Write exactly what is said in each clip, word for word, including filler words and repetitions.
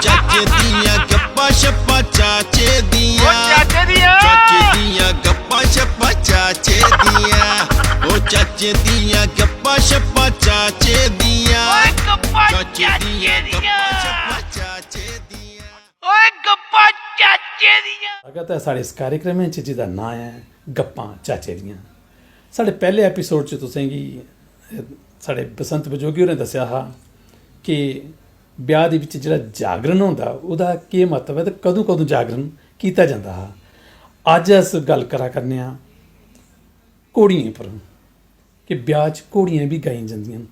चाचे दियां गप्पां शप्पां चाचे दियां। चाचे दियां। चाचे दियां गप्पां शप्पां चाचे दियां। ओ चाचे दियां गप्पां शप्पां चाचे दियां। ओए गप्पां चाचे दियां। गप्पां शप्पां चाचे दियां। ओए गप्पां चाचे दियां। स्वागत ऐ साढ़े इस कार्यक्रम च, जिसदा नांऽ ऐ गप्पां चाचे दियां। साढ़े पैह्ले एपिसोड च तुसेंगी, अ, साढ़े बसंत बजोगी होरें दस्सेआ हा कि ब्याह् दे बिच जेह्ड़ा जागरण होंदा, ओह्दा केह् म्हत्तव ऐ ते कदूं-कदूं जागरण कीता जंदा हा। अज्ज अस गल्ल करा करने आं घोड़ियें पर, कि ब्याह् च घोड़ियां बी गाइयां जंदियां न।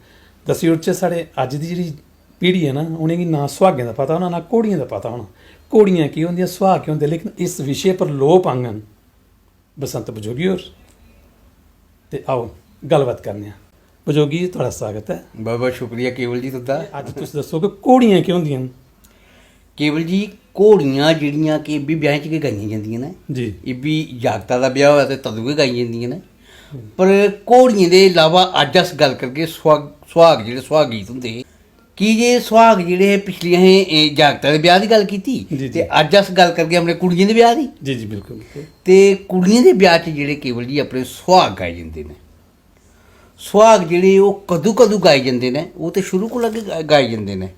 दस्सी ओड़चै, साढ़े अज्ज दी जेह्ड़ी पीढ़ी ऐ ना, उ'नेंगी ना सुहागें दा पता होना, ना घोड़ियें दा पता होना। घोड़ियां केह् होंदियां, सुहाग केह् होंदे, लेकिन इस विशे पर लोऽ पाङन बसंत बजोगी होर। ते आओ, गल्लबात करने आं। बजोगी जी, थुआढ़ा स्वागत ऐ। बहुत बहुत शुक्रिया केवल जी तुं'दा। अज्ज तुस दस्सो कि घोड़ियां केह् होंदियां न? केवल जी, घोड़ियां जेह्ड़ियां कि इब्बी ब्याहें च गै गाइयां जंदियां न। जी। इब्बी जागता दा ब्याह् होऐ ते तदूं गै गाइयां जंदियां न। पर घोड़ियें दे इलावा अज्ज अस गल्ल करगे सुहाग, सुहाग जेह्ड़े सुहाग गीत होंदे हे। की जे सुहाग जेह्ड़े हे, पिछली असें, ए, जागता दे ब्याह् दी गल्ल कीती जी, जी। ते अज्ज अस गल्ल करगे अपने कुड़ियें दे ब्याह् दी। जी, जी, बिल्कुल, बिल्कुल। ते कुड़ियें दे ब्याह् च जेह्ड़े केवल जी अपने सुहाग गाए जंदे न। सुहाग जेह्ड़े ओह् कदूं-कदूं गाए जंदे न, ओह् ते शुरू कोला गै गा-, गाए जंदे न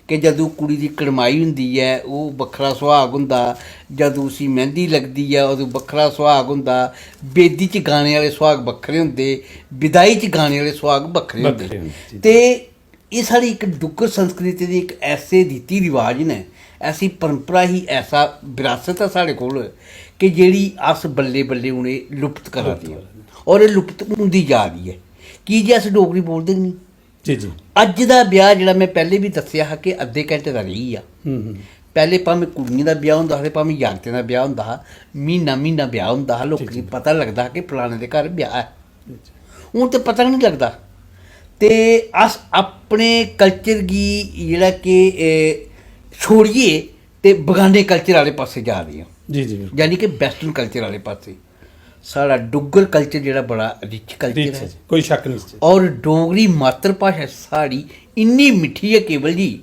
कि जदूं कुड़ी दी कड़माई होंदी ऐ, ओह् बक्खरा सुहाग होंदा, जदूं उसी मैंह्दी लगदी ऐ, अदूं बक्खरा सुहाग होंदा, बेदी च गाने आह्ले सुहाग बक्खरे होंदे, बिदाई च गाने आह्ले सुहाग बक्खरे होंदे। बक्खरे होंदे, जी। ते एह् साढ़ी इक डुग्गर संस्कृति दे इक ऐसे रीति रिवाज न, ऐसी परंपरा ही, ऐसा बरासत ऐ साढ़े कोल कि जेह्ड़ी अस बल्लें बल्लें हून एह् लुप्त करा दे आं। लुप्त करा दे। और एह् लुप्त होंदी जा दी ऐ, की जे अस डोगरी बोलदे गै निं। जी, जी। अज्ज दा ब्याह् जेह्ड़ा में पैह्लें बी दस्सेआ हा कि अद्धे घैंटे दा रेही गेआ। हम्म, हम्म। पैह्लें भामें कुड़ियें दा ब्याह् होंदा हा ते भामें जागतें दा ब्याह् होंदा हा, म्हीना म्हीना ब्याह् होंदा हा, लोकें जी, गी जी। पता लगदा हा कि फलाने दे घर ब्याह् ऐ। जी, जी। हून ते पता गै निं लगदा। ते अस अपने कल्चर गी जेह्ड़ा कि, ए, छोड़ियै ते बगाने कल्चर आह्ले पासै जा दे आं। जी, जी, बिल्कुल। यानी कि वैस्टर्न कल्चर आह्ले पासै। साढ़ा डुग्गर कल्चर जेह्ड़ा बड़ा रिच कल्चर रिच ऐ ऐ। जी, कोई शक्क निं इस च। और डोगरी मातृ भाशा साढ़ी इन्नी मिट्ठी ऐ केवल जी,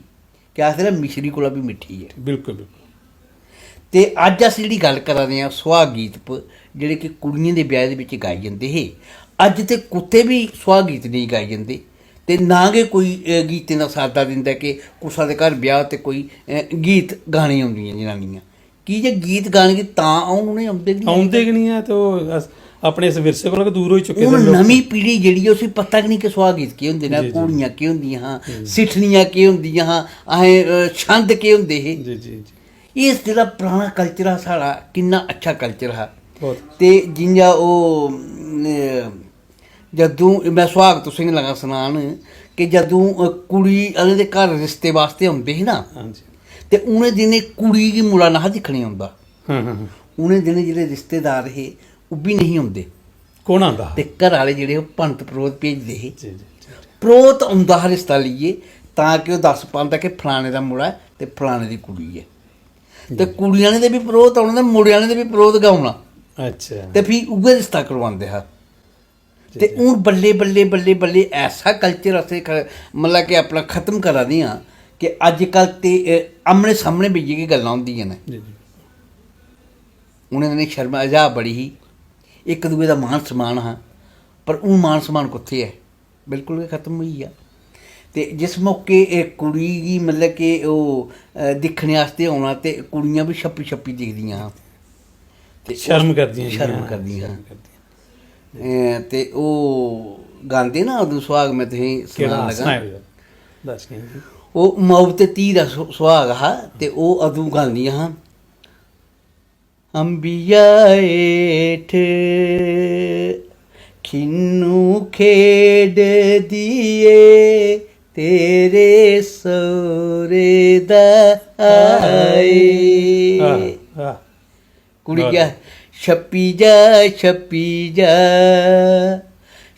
कि आखदे ना मिश्री कोला बी मिट्ठी ऐ। बिल्कुल, बिल्कुल। ते अज्ज अस जेह्ड़ी गल्ल करा दे आं सुहाग गीत पर, जेह्ड़े कि कुड़ियें दे ब्याह् दे बिच गाए जंदे हे, अज्ज ते कुतै बी सुहाग गीत नेईं गाए जंदे ते ना गै कोई, अ, गीतें दा साद्दा दिंदा ऐ कि कुसै दे घर ब्याह् ते कोई, अ, गीत गाने औंदियां जनानियां। की जे गीत गाने गी तां औन, उ'नें औंदे गै निं। औंदे गै निं ऐ ते ओह् अस अपने इस विरसे कोला गै दूर होई चुके दे हून लोक। नमीं पीढ़ी जेह्ड़ी ऐ, उसी पता गै निं कि सुहाग गीत केह् होंदे न, जी, जी। घोड़ियां केह् होंदियां हां, हम्म। सिठनियां केह् होंदियां हां, असें, अ, छंद केह् होंदे हे। जी, जी, जी। एह् जेह्ड़ा पराना कल्चर हा साढ़ा, किन्ना अच्छा कल्चर हा। बहुत। ते जि'यां ओह्, अ, जदूं, में सुहाग तुसें गी लगा सनान कि जदूं, अ, कुड़ी आह्लें दे घर रिश्ते बास्तै औंदे हे ना, हां जी। ते उ'नें दिनें कुड़ी गी मुड़ा नेहा दिक्खने औंदा। हां, हां, हां। उ'नें दिनें जेह्ड़े रिश्तेदार हे, ओह् बी नेईं औंदे। कौन आंदा हा? ते घर आह्ले जेह्ड़े ओह् पंत परोह्त भेजदे हे। जी, जी, जी, जी। परोह्त औंदा हा रिश्ता लेइयै, तां कि ओह् दस्स पांदा कि फलाने दा मुड़ा ऐ ते फलाने दी कुड़ी ऐ। ते जी। कुड़ी आह्लें दे बी परोह्त औना ते मुड़े आह्लें दे बी परोह्त गै औना। अच्छा। ते फ्ही उ'ऐ रिश्ता करोआंदे हा। ते ठीक ऐ। हून बल्लें, बल्लें, बल्लें, बल्लें ऐसा कल्चर असें ख-, मतलब कि अपना खत्म करा दे आं कि अजकल ते, ए, आमने सामने बेहियै गै गल्लां होंदियां न। जी, जी। उ'नें दिनें शर्म हजा बड़ी ही, इक दूए दा मान सम्मान हा, पर हून मान सम्मान कुत्थै ऐ? बिल्कुल गै खत्म होई गेआ। ते जिस मौके एह् कुड़ी गी मतलब कि ओह्, अ, दिक्खने आस्तै औना ते कुड़ियां बी छप्पी छप्पी दिखदियां हां। ते शर्म ओह् करदियां शर्म हियां, करदियां शर्म हां। करदियां। अ, ते ओह् गांदे ना, अदूं सुहाग में तुसेंगी केह्ड़ा? सनान लगा। सनाओ जरा, दर्शकें गी। ओह् माऊ ते धी दा सु-, सुहाग हा, ते ओह् अदूं गांदियां हां, "अंबिया हेठ खिन्नू खेढदी ए, तेरे सौरे दा आए।" आह, आह। कुड़ी वाह। क्या, "छप्पी जा, छप्पी जा,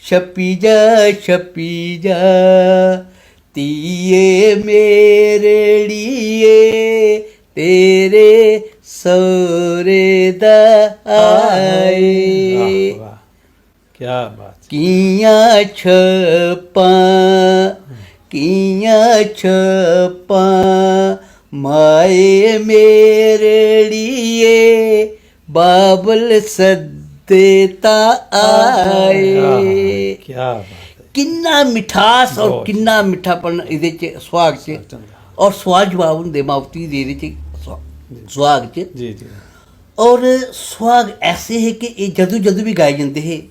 छप्पी जा, छप्पी जा, धीए मेरड़िए, तेरे सौरे दा आए।" वाह, वाह। क्या बात। कि'यां छप्पां, कि'यां छप्पां, माए मेरड़िए, बाबल सद्दे तां आए। क्या बात है। किन्ना मिठास और बहुत। किन्ना मिठापन एह्दे च, सुहाग च। और सुआल जवाब होंदे मावती दे एह्दे च, सुहा-, सुहाग च। जी, जी। और सुहाग ऐसे हे कि एह् जदूं जदूं बी गाए जंदे हे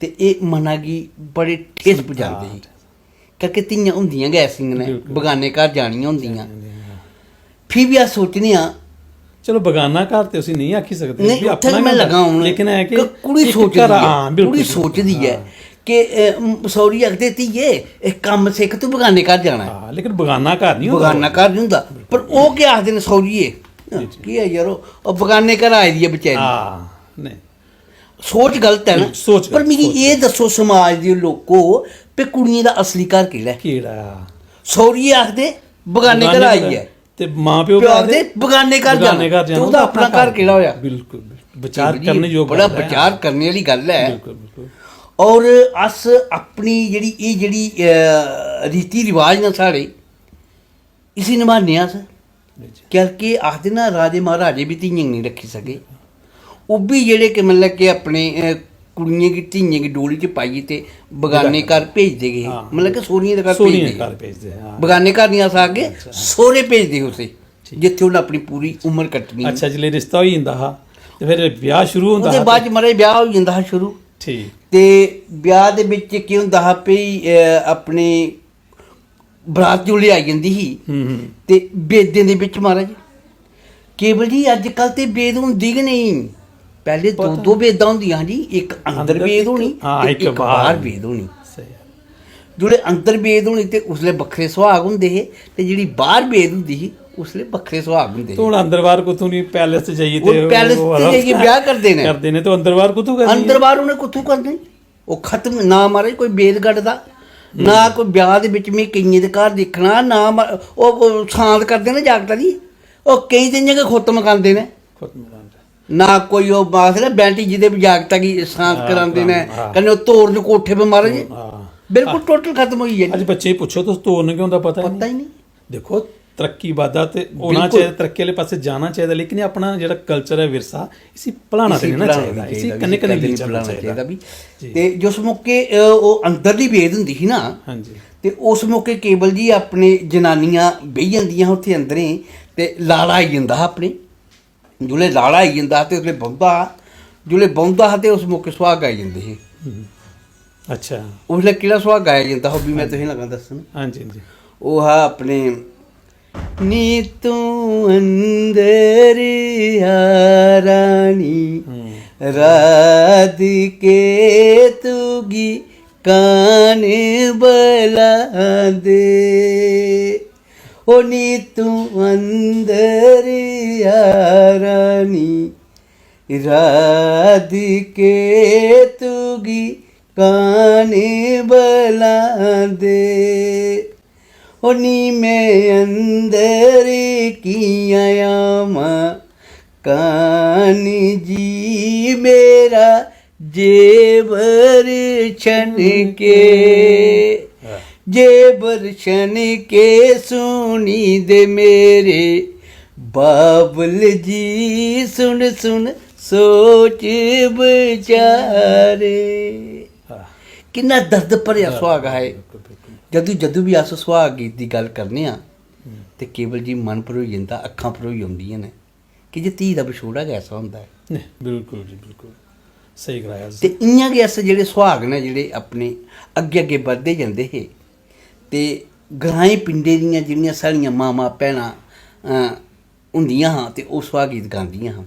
ते एह् मना गी बड़े ठेस पुजांदे हे। क्योंकि धियां होंदियां गै ऐसियां न, बिल्कुल। बगाने घर जानियां होंदियां। जानियां होंदियां। फ्ही बी अस सोचने आं, चलो, बगाना घर ते उसी नेईं आखी सकदे, नेईं, भी उत्थै अपना गै में गै होंदा। लगा हून। लेकिन ऐ कि क-, कुड़ी इक सोचदी घरा-, ऐ, हां, बिल्कुल, कुड़ी बिल्कुल, सोचदी ऐ हां। कि, अ, म-, सौह्री आखदे, "धीए, इक कम्म सिक्ख, तूं बगाने घर जाना ऐ।" हां, लेकिन बगाना घर निं होंदा। बगाना घर निं होंदा। पर ओह् केह् आखदे न सौह्रिये? जी, जी। "केह् ऐ यरो, ओह् बगाने घर आई दी ऐ बचैरी।" हां, नेईं। सोच गलत ऐ ना। बिल्कुल, सोच पर गलत, मिगी सोच एह् गलत। दस्सो समाज दे लोको, ते कुड़ियें दा असली घर केह्ड़ा ऐ? केह्ड़ा? सौह्रिये आखदे बगाने घर बगाने आई घर। ऐ। ते मां प्यो प्यो केह् आखदे आखदे? बगाने घर बगाने जाना। घर ते जाना, ओह्दा ओह्दा अपना अपना घर घर। केह्ड़ा होआ? बिल्कुल, बिल्कुल। विचार जी, करने जोग बड़ा गल्ल ऐ। विचार करने आह्ली गल्ल ऐ। बिल्कुल, बिल्कुल। और अस अपनी जेह्ड़ी, एह् जेह्ड़ी, अ, रीति रिवाज न साढ़े, इसी नभाने अस। बिल्कुल। क्योंकि आखदे ना, राजे महाराजे बी धियें गी निं रक्खी सके। ओह् बी जेह्ड़े कि, मतलब कि अपने, अ, कुड़ियें गी, धियें गी डोली च पाइयै ते बगाने घर भेजदे गे। हां। मतलब कि सौह्रियें दे घर सौह्रियें भेजदे दे घर भेजदे, हां। बगाने घर निं अस आखगे, अच्छा। सौह्रे भेजदे उसे, ठीक। जित्थै उ'न्न अपनी पूरी उम्र कट्टनी। अच्छा, जिसलै रिश्ता होई जंदा हा ते फिर ब्याह् शुरू होंदा ओह्दे हा बाद ते च, महाराज, ब्याह् होई जंदा हा शुरू। ठीक। ते ब्याह् दे बिच केह् होंदा हा भई, अ, अपने बरात जोल्लै आई जंदी ही हम्म, हम्म। ते बेदें दे बिच, महाराज, केवल जी, अज्जकल ते बेद होंदी गै नेईं। पैह्ले दो पता। दो बेदां होंदियां हियां जी, इक अंदर अंदर बेद इक, होनी हां, ते इक इक बाह्र। बाह्र बेद होनी। स्हेई। जेल्लै अंदर बेद होनी ते उसलै बक्खरे सुहाग होंदे हे, ते जेह्ड़ी बाह्र बेद होंदी ही, उसलै बक्खरे सुहाग होंदे हे। ते हून अंदर बाह्र कुत्थूं निं, पैलेस च जाइयै ते हून पैलेस च ओह् जाइयै ब्याह् करदे न। करदे न, ते अंदर बाह्र कुत्थूं करनी? अंदर बाह्र उ'नें कुत्थूं करने? ओह् खत्म, ना महाराज कोई बेद गढ़दा, ना कोई ब्याह् दे बिच में केइयें दे घर दिक्खना, ना म-, ओह्, ओह् सांत करदे न जागता दी, ओह् केईं ते इ'यां गै खुत्त मकांदे न। खुत्त मकांदे। ना कोई ओह् आखदे ना बैंटी, जेह्दे बी जागता गी सांत हां, करांदे न, हां। कन्नै ओह् तोरन कोठे पर, महाराज, हां। बिल्कुल टोटल खत्म होई गेआ। अज्ज बच्चे गी पुच्छो तुस, तोरन केह् होंदा, पता गै पता नेईं। गै नेईं। दिक्खो, तरक्की बाद्धा ते होना बिल्कुल। चाहिदा, तरक्की आह्ले पासै जाना चाहिदा, लेकिन एह् अपना जेह्ड़ा कल्चर ऐ, विरसा, इसी भुलाना ते इसी निं ना भुलाना चाहिदा, निं इसी चाहिदा, कन्नै इसी कन्नै कदें लेई निं चलना भुलाना चाहिदा। चाहिदा बी। जी। ते जिस मौके, अ, ओह् अंदर दी बेद होंदी ही ना, हां जी। ते उस मौके केवल जी अपने जनानियां बेही जंदियां हां उत्थै अंदरें, ते लाड़ा आई जंदा हा अपने। जिसलै लाड़ा आई जंदा हा ते उसलै बौंह्दा हा, जिसलै बौंह्दा हा ते उस मौके सुहाग गाए जंदे हे। हम्म। अच्छा। उसलै केह्ड़ा सुहाग गाया जंदा हा, ओह् बी में हां जी। तुसेंगी लगा दस्सन। हां जी, हां जी। ओह् हा अपने, "नी तूं अंदर आ रानी, हम्म। राधिके तुगी कान बलांदे।" ओ नी तूं अंदर आ रानी, राधिके तुगी कान बलांदे। ओ नी मैं अंदर कियां आवां, कान जी मेरा जेवर छनके, वाह। जेवर छनके सुनी दे मेरे बाबल जी, सुन सुन सोच विचारे। वाह। किन्ना दर्द भरेआ वाह, सुहाग हा एह्। बिल्कुल, बिल्कुल। जदू, जदू बी अस सुहाग गीत दी गल्ल करने आं, हम्म। ते केवल जी मन भरोई जंदा, अक्खां भरोई औंदियां न। की जे धी दा बछोड़ा गै ऐसा होंदा ऐ। नेईं, बिल्कुल जी, बिल्कुल। स्हेई गलाया तुसें। ते इ'यां गै अस जेह्ड़े सुहाग न, जेह्ड़े अपने अग्गें अग्गें बधदे जंदे हे, ते ग्राएं पिंडें दियां जेह्ड़ियां साढ़ियां मावां भैनां, अ, होंदियां हां, ते ओह् सुहाग गीत गांदियां हां।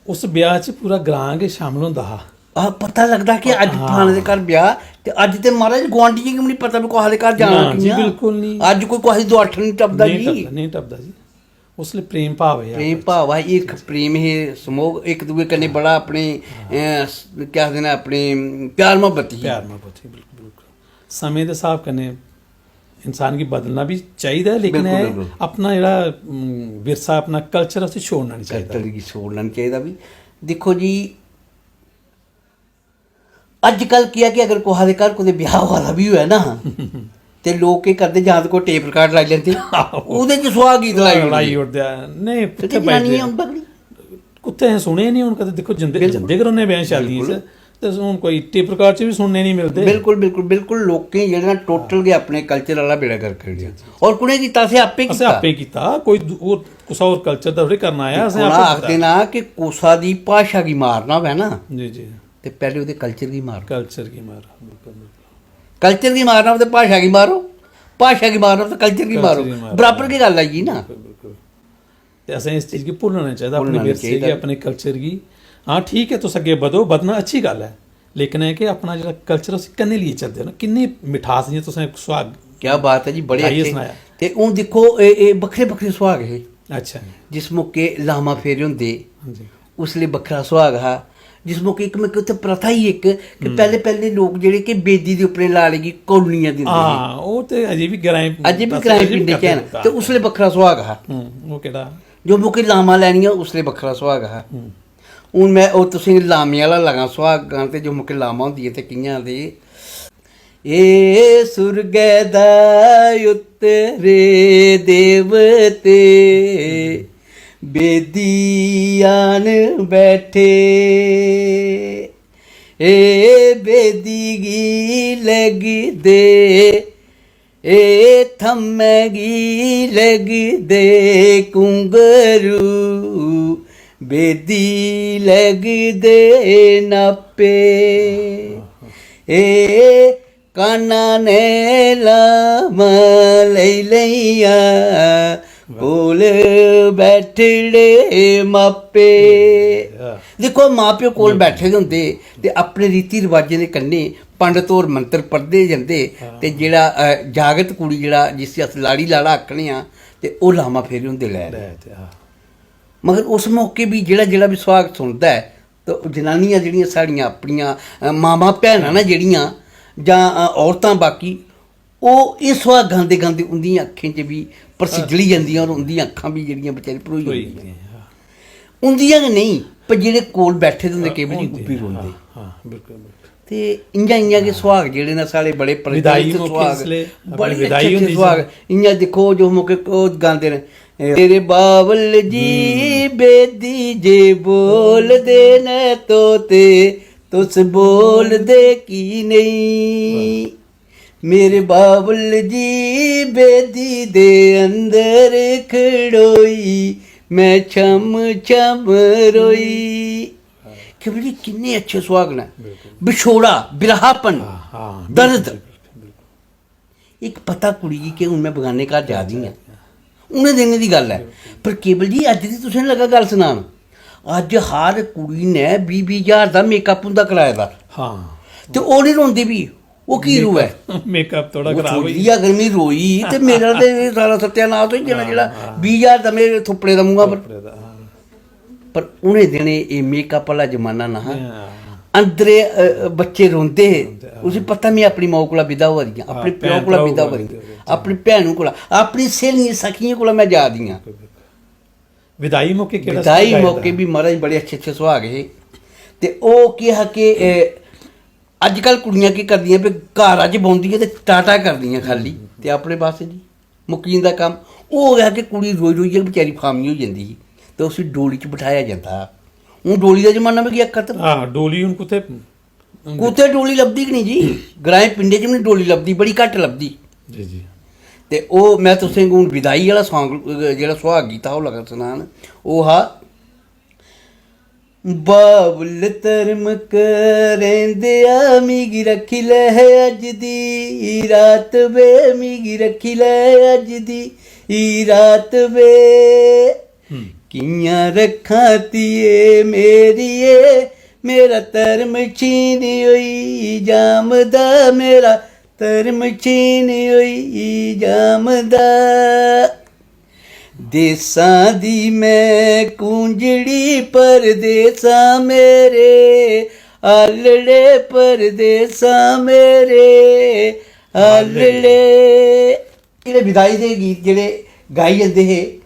उस ब्याह् च पूरा ग्रां गै शामिल होंदा हा। आ, पता लगदा कि अज्ज हां। फलाने दे घर ब्याह्, ते अज्ज ते, महाराज, गुआंढियें गी बी निं पता भी कुसै दे घर जाना ना जी, कि'यां। बिल्कुल निं। अज्ज कोई कुसै दी दुआठन निं टपदा नेईं जी। टपदा, नेईं टपदा जी। उसलै प्रेम भाव हे प्रेम आपस च। भाव हा, हिरख प्रेम हे, समोग, इक दूए कन्नै बड़ा अपने, हां। अ, स-, केह् आखदे न, अपने प्यार मुहब्बत ही। प्यार मुहब्बत ही, बिल्कुल, बिल्कुल। समें दे स्हाब कन्नै इंसान गी बदलना बी चाहिदा ऐ, लेकिन बिल्कुल, एह् बिल्कुल। अपना जेह्ड़ा, उम, विरसा, अपना कल्चर, उसी छोड़ना निं चाहिदा। कल्चर गी छोड़ना निं चाहिदा बी। दिक्खो जी, अजकल केह् ऐ कि अगर कुसै दे घर कुतै ब्याह् होआ दा बी होऐ ना, ते लोक केह् करदे, जां ते कोई टेप रिकार्ड लाई लैंदे, ओह्दे च सुहाग गीत लाई ओड़दे। लाई ओड़दे आ। नहीं, ते कुत्थै जनानियां बजदे? बगड़ी। कुत्थै असें सुने निं हून कदें। दिक्खो, जंदे जंदे गै रौह्ने ब्याहें शादियें च, ते हून कोई टेप रिकार्ड च बी सुनने निं मिलदे। बिल्कुल बिल्कुल बिल्कुल। लोकें जेह्ड़ा ना टोटल गै अपने कल्चर आह्ला बेड़ा गर्क करी ओड़ेआ। और कु'नें कीता? असें आपे असें कीता। आपे कीता। कोई दू- होर कुसै होर कल्चर दा थोड़ी करना आया, असें दिक्खो ना, आपे आखदे ना कि कुसा दी भाशा गी मारना होऐ ना, जी जी। ते पैह्ले ओह्दे कल्चर गी मारो। कल्चर गी मारो, बिल्कुल बिल्कुल। कल्चर गी मारना होऐ ते भाशा गी मारो, भाशा गी मारना होऐ ते कल्चर गी मारो। कल्चर गी मारो। बराबर गै गल्ल आई गेई ना। बिल्कुल बिल्कुल। ते असें इस चीज गी भुल्लना चाहिदा, अपने भुल्लना विरसे गी, चाहिदा। अपने कल्चर गी। हां, ठीक ऐ, तुस अग्गें बधो, बधना अच्छी गल्ल ऐ, लेकिन एह् कि अपना जेह्ड़ा कल्चर, उसी कन्नै लेइयै चलदे ओ ना, किन्नी मिठास, जि'यां तुसें इक सुहाग क्या बात है जी, बड़े गाइयै अच्छे। सनाया। ते हून दिक्खो, एह् एह् बक्खरे बक्खरे सुहाग हे। अच्छा। जिस मौके लामा फेरे होंदे, हां जी। उसलै बक्खरा सुहाग हा। जिस मौके इक, मैं उत्थै प्रथा ही इक कि पैह्ले पैह्ले लोक जेह्ड़े कि बेदी दे उप्परे लाड़े गी कौलियां दिंदे हे। हां, ओह् ते अजें बी ग्राएं अज्ज बी पासै ग्राएं अजें बी पिंडें च करदे हैन। लोक। ते उसलै बक्खरा सुहाग हा। हूं, ओह् केह्ड़ा? जो मौके लामा लैनियां, उसलै बक्खरा सुहाग हा। हून मैं ओह् तुसेंगी लामे आह्ला लगां सुहाग गान, ते जो मौके लामा होंदी ऐ ते कि'यां आंदे। ए सुरगै दा उतरे देवते, बेदी आन बैठे, ए बेदी गी लगदे, ए थम्मै गी लगदे कुंगरू, बेदी लगदे नापे। ए काना ने लामा लेई लेइया, कोल बैठड़े मापे। दिक्खो, मां प्यो कोल बैठे दे होंदे ते अपने रीति रवाजें दे कन्नै पंडत होर मंत्र पढ़दे जंदे, ते जेह्ड़ा अ, जागत कुड़ी, जेह्ड़ा जिसी अस लाड़ी लाड़ा आखने आं, ते ओह् लामा फेरे होंदे लै दे। लै ते, हां। मगर उस मौके बी जेह्ड़ा जेह्ड़ा बी सुहाग सुनदा ऐ, ते ओह् जनानियां जेह्ड़ियां साढ़ियां अपनियां अ, मावां भैनां न जेह्ड़ियां, जां अ, औरतां बाकी, ओह् एह् सुहाग गांदे गांदे उं'दियां अक्खें च बी परसिज्जली जंदियां, और उं'दियां अक्खां बी जेह्ड़ियां बचैरी भरोई होई जंदियां। जंदियां, हां। उं'दियां गै नेईं, पर जेह्ड़े कोल बैठे दे होंदे, केईं बारी होंदे, ओह् बी रोंदे। हां, हां, बिल्कुल बिल्कुल। ते इ'यां इ'यां गै सुहाग जेह्ड़े न साढ़े बड़े विदाई प्रचलित मौके सुहाग, इसलै अपनी बड़े विदाई अच्छे अच्छे होंदी सुहाग। इ'यां दिक्खो, जो मौके ओह् गांदे न, "ए, तेरे बावल जी बेदी जे बोलदे न तोते, तुस बोलदे की नेईं? मेरे बावल जी बेदी दे अंदर खड़ोई, मैं छम छम रोई।" केवल जी, किन्ने अच्छे सुहाग न। बिछोड़ा, बिरहापन, हां, हां, दर्द। बिल्कुल, बिल्कुल। इक पता कुड़ी गी कि हून मैं बगाने घर जा दी आं, उ'नें दिनें दी गल्ल ऐ। पर केवल जी, अज्ज दी तुसें लगा गल्ल सनान, अज्ज हर कुड़ी ने बीह् बीह् ज्हार दा मेकअप होंदा कराए दा। हां। ते ओह् निं रोंदी भी, ओह् की रोऐ? मेकअप थोड़ा ओह् खराब होई छोड़ी दी, अगर में रोई ते मेरा ते सारा सत्यानाश होई जाना, जेह्ड़ा बीह् ज्हार दा मेरे थुप्पड़े दा मूंहा पर। कपड़े दा, हां। पर उ'नें दिनें एह् मेकअप आह्ला जमाना ना हा। हां। अंदरे अ, बच्चे रोंदे हे, उसी पता, में अपनी माऊ कोला विदा होआ दी आं, अपने हां, प्यो भैन कोला भ्राऊ विदा कोला होआ दी विदा आं, होआ दी। अपने भैनू कोला, अपनी स्हेलियें सखियें कोला मैं जा दी आं। विदाई मौके केह्ड़ा विदाई सुहाग गाए मौके दा? भी महाराज बड़े अच्छे अच्छे सुहाग हे। ते ओह् केह् हा कि ए, अज्जकल कुड़ियां केह् करदियां, भी घर अज्ज बौंह्दियां ते टाटा करदियां खाली, ते अपने पासै जी मुक्की जंदा कम्म। ओह् होआ कि कुड़ी रोई रोइयै बेचारी फामी होई जंदी ही, ते उसी डोली च बठाया जंदा हा। हून डोली दा जमाना बी गेआ खत्म। हां, डोली हून कुत्थै? कुत्थै डोली लभदी गै निं जी, ग्राएं पिंडें च बी निं डोली लभदी, बड़ी घट्ट लभदी। जी जी। ते ओह् मैं तुसें गी हून विदाई आह्ला सांग, जेह्ड़ा सुहाग गीत हा, ओह् लगा सनान। ओह् हा, "बाबल धर्म करेंदेआ, मिगी रक्खी लै अज्ज दी रात वे, मिगी रक्खी लै अज्ज दी रात वे।" कि'यां रक्खां, धिये मेरिये, मेरा धर्म छीन होई जामदा, मेरा धर्म छीन होई जामदा। देसां दी मैं कूंजड़ी, परदेसां मेरे आलड़े, परदेसां मेरे आलड़े। जेह्ड़े विदाई दे गीत जेह्ड़े गाई जंदे हे,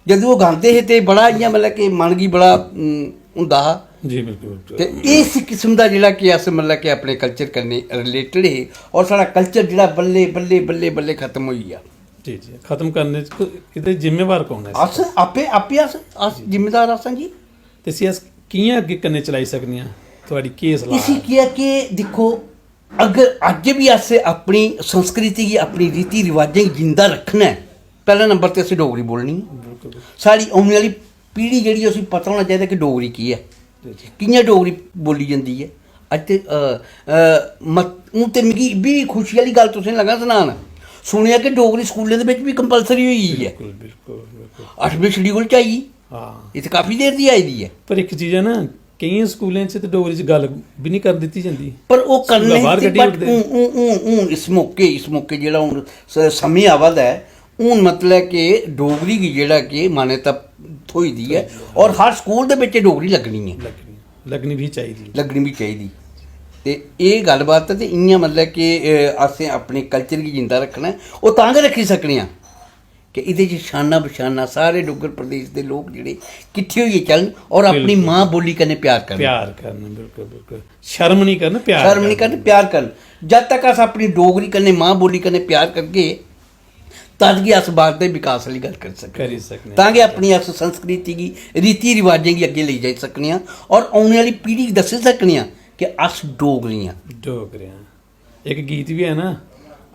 जदूं ओह् गांदे हे ते बड़ा इ'यां, मतलब कि मन गी बड़ा, उम, होंदा हा। जी, बिल्कुल, बिल्कुल। ते इस किस्म दा जेह्ड़ा कि अस मतलब कि अपने कल्चर कन्नै रिलेटेड हे, और साढ़ा कल्चर जेह्ड़ा बल्ले बल्ले बल्ले बल्ले खत्म होई गेआ। जी, जी, खत्म करने च को-, एह्दे जिम्मेवार कौन ऐ? अस आपे, आपे अस, अस जिम्मेदार अस आं जी। ते इसी अस कि'यां अग्गें कन्नै चलाई सकने आं? थुआढ़ी केह् सलाह इसी ऐ? केह् ऐ कि दिक्खो, अगर अज्ज बी अस अपनी संस्कृति गी, अपनी रीति रिवाजें गी जिंदा रक्खना ऐ, पैह्ला नंबर ते असें डोगरी बोलनी ऐ। बिल्कुल। साढ़ी औने आह्ली पीढ़ी जेह्ड़ी ऐ, उसी पता होना चाहिदा कि डोगरी केह् ऐ, जी, जी। कि'यां डोगरी बोली जंदी ऐ। अज्ज ते, अ, अ, मत-, हून ते मिगी इब्बी खुशी आह्ली गल्ल तुसें लगा सनान, सुनेआ कि डोगरी स्कूलें दे बिच बी कंपलसरी होई गेई ऐ। बिल्कुल, बिल्कुल, बिल्कुल। अठमें शेड्यूल च आई गेई। हां। इत्थै काफी देर दी आई दी ऐ। पर इक चीज ऐ ना, केइयें स्कूलें च ते डोगरी च गल्ल बी निं करन दित्ती जंदी। पर ओह् स्कूला करने बाह्र दी, कड्ढी but ओड़दे। हून, हून, हून, हून इस मौके, इस मौके जेह्ड़ा हून स-, समें आवा दा ऐ, हून मतलब कि डोगरी गी जेह्ड़ा कि मान्यता थ्होई दी ऐ, और हर स्कूल दे बिच डोगरी लग्गनी ऐ। लग्गनी, लग्गनी बी चाहिदी। लग्गनी बी चाहिदी। ते एह् गल्लबात ऐ, ते इ'यां मतलब कि, अ, असें अपने कल्चर गी जिंदा रक्खना ऐ, ओह् तां गै रक्खी सकने आं कि एह्दे च शाना बशाना सारे डुग्गर प्रदेश दे लोक जेह्ड़े किट्ठे होइयै चलन और अपनी बिल्कुल। मां बोली कन्नै प्यार करन। प्यार करन, बिल्कुल, बिल्कुल। शर्म निं करन, प्यार शर्म निं करन। करन, प्यार करन। जद तक अस अपनी डोगरी कन्नै, मां बोली कन्नै प्यार करगे, तद गै अस भारत दे विकास आह्ली गल्ल करी सकने। करी सकने। तां गै अपनी अस संस्कृति गी, रीति रिवाजें गी अग्गें लेई जाई सकने आं और औने आह्ली पीढ़ी गी दस्सी सकने आं कि अस डोगरे आं। डोगरे आं। इक गीत बी है ना,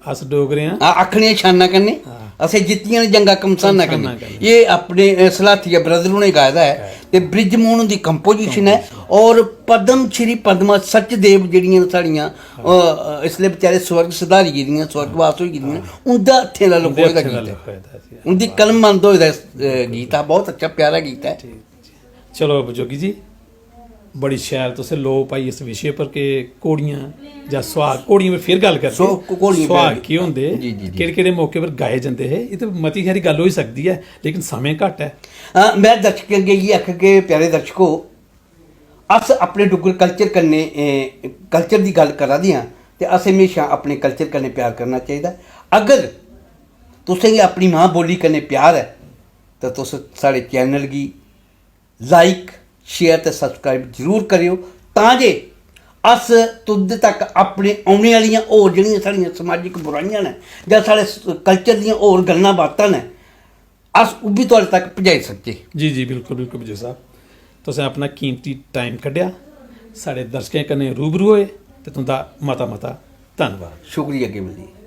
अस डोगरे आं। आ-, आखने आं शाना कन्नै, हां। असें जित्तियां न जंगां घमसाना कन्नै। घमसाना कन्नै। एह् अपने, अ, सलाथिया ब्रदर उ'नें गाए दा ऐ। ते बृजमोहन हुंदी कंपोजिशन ऐ। और पद्म श्री पद्मा सचदेव जेह्ड़ियां न साढ़ियां, अ, अ, इसलै बेचारे स्वर्ग सधारी गेदियां, स्वर्गवास होई गेदियां, उं'दे हत्थें दा उं'दे लखोए दा हत्थें दा गीत ऐ। लखोए दा जी। उं'दी कलम मंद होए दा, अ, गीत हा, बहुत अच्छा प्यारा गीत ऐ। ठीक, जी। चलो जोगी जी, बड़ी शैल तुसें लोऽ पाई इस विशे पर कि घोड़ियां जां सुहाग, घोड़ियें पर फिर गल्ल करगे। सो, घोड़ियें पर सुहाग बी। केह् होंदे, जी, जी, जी। केह्ड़े-केह्ड़े मौके पर गाए जंदे हे, एह् ते मती हारी गल्ल होई सकदी ऐ, लेकिन समें घट्ट ऐ। अ, में दर्शकें अग्गें इ'यै आखग कि प्यारे दर्शको, अस अपने डुग्गर कल्चर कन्नै, ए, कल्चर दी गल्ल करा दे आं ते असें म्हेशां अपने कल्चर कन्नै प्यार करना चाहिदा। अगर तुसें गी अपनी मां बोली कन्नै प्यार ऐ तां तुस साढ़े चैनल गी लाइक, शेयर ते सब्सक्राइब जरूर करेओ, तां जे अस तुं'दे तक अपने औने आह्लियां होर जेह्ड़ियां साढ़ियां समाजिक बुराइयां न जां साढ़े स-, कल्चर दियां होर गल्लां बातां न, अस ओह् बी थुआढ़े तक पजाई सकचै। जी, जी, बिल्कुल, बिल्कुल, विजय साहब। तुसें अपना कीमती टाइम कड्ढेआ, साढ़े दर्शकें कन्नै रूबरू होए ते तुं'दा मता, मता धन्नवाद। शुक्रिया केवल जी।